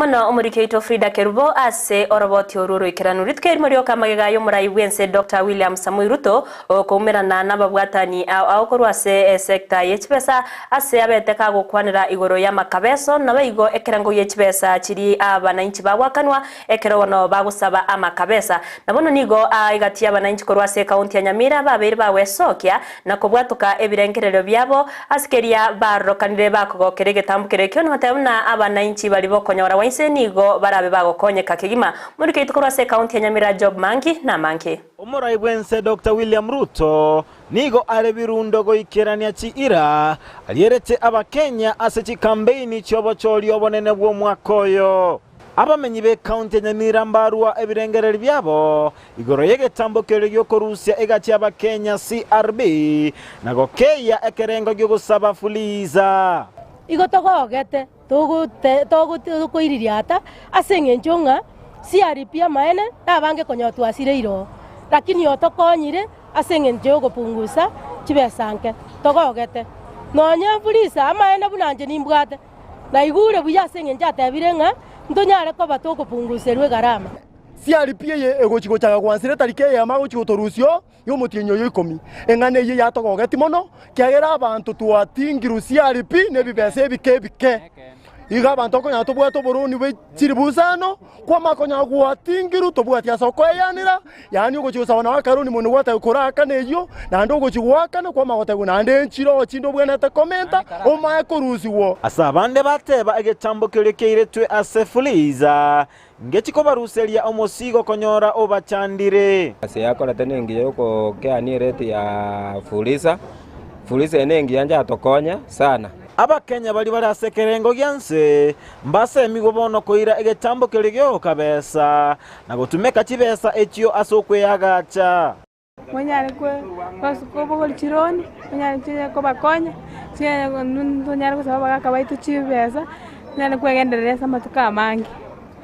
mono omoriki oito Frida Kerubo ase oroboti orwo oroikeranu. Rituko erimo rioka amagega y'omorai bw'ense Doctor William Samoei Ruto okoumerana nababwatani ao ao korwa ase esecta ye chibesa ase abete kagokwanera igoro y'amakabeso naboigo ekerengo gie chibesa chiria abanainchi bagoakanwa ekero bono bagosaba amakabesa. Na bono nigo egati y'abanainchi korwa ase ekaunti ya Nyamira babeire bagwesokia na kobwatoka ebirengererio biabo ase keria barorokanire bakogokera egetambo keria ekio nogoteba buna abanainchi baria bokonyora gwa inse nigo barabe bagokonyeka kegima. Morike oito korwa ase ekaunti ya Nyamira Job Mangi namange. Omorai bw'ense Doctor William Ruto nigo are birundo goikerania chiira arierete Abakenya ase chikambeini chi'obochori obonene bw'omwaka oyo. Abamenyi b'ekaunti ya Nyamira mbarua ebirengererio biabo igoro y'egetambo keria gi'okorusia egati y'Abakenya CRB na gokeyia ekerengo gi'ogosaba Fuliza. Igo togogete tokoiririata ase engencho ng'a CRB amaene nabange konya twasireire oo, lakini otokonyire ase engencho y'ogopungusa chibesa nke, togogete. Nonya Fuliza amaene buna inche nimbwate. Naigure buya ase engencho atebire ng'a ntonyare koba tokopunguserwa egarama. CRP eye egochi gochaka gwansera etariki eyemo agochi gotorusia oo y'omotienyi oyo ikomi. Eng'ana eyio yatogogeti mono, kiagera abanto twatingirwe CRP nebibesa ebike ebike. Igo abanto okonyora tobwate oboroni bwe chilifu isano, kwamanya konyora gwatingirwe tobwati ase okoeyanera, Yaani ogochia gosaba nao akaroni mono gwateba koraakane eyio, naende ogochia goakana kwamanya gotebigwa naende enchire oo chinde obwenerete komenta omae korusigwa. Ase abande bateba egetambo keria kiairetwe ase Fuliza ngechi kobaruseria omosigo konyora obachandire. Ase yakorete nengiya yogokeania ereti ya Fuliza, Fuliza eye nengiya njatokonya sana. Abakenya baria bare ase ekerengo gia nse mbasemigwe bono koira egetambo keria gioka besa, na gotumeka chibesa echio ase okweagacha. Monyare kobogoria chironi, monyare chinyare kobakonya, tonyare gosaba abagaka baito chibesa, tonyare kwegenderera ase amatuko amange.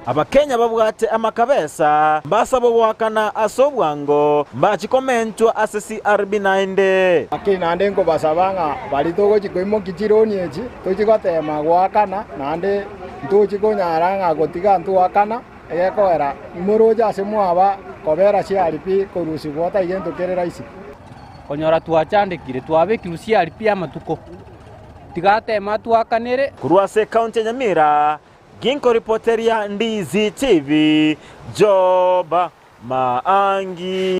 Abakenya babwate amakabesa mbasabwe goakana ase obwango mbachi komentwa ase CRB naende. Naki naende nkobasaba ng'a baria togochia koimokia chironi echi, tochie goteema goakana, naende ntochie konyara ng'a gotiga ntoakana, egekogera imoroche ase mwaba kobera CRB korusigwa otari gento kere rahisi. Konyora twachandekire, twabekirwe CRB amatuko, tiga ateme atwakanere. Korwa ase ekaunti ya Nyamira, Ginkoripoteria Ndizi TV, Job Maangi.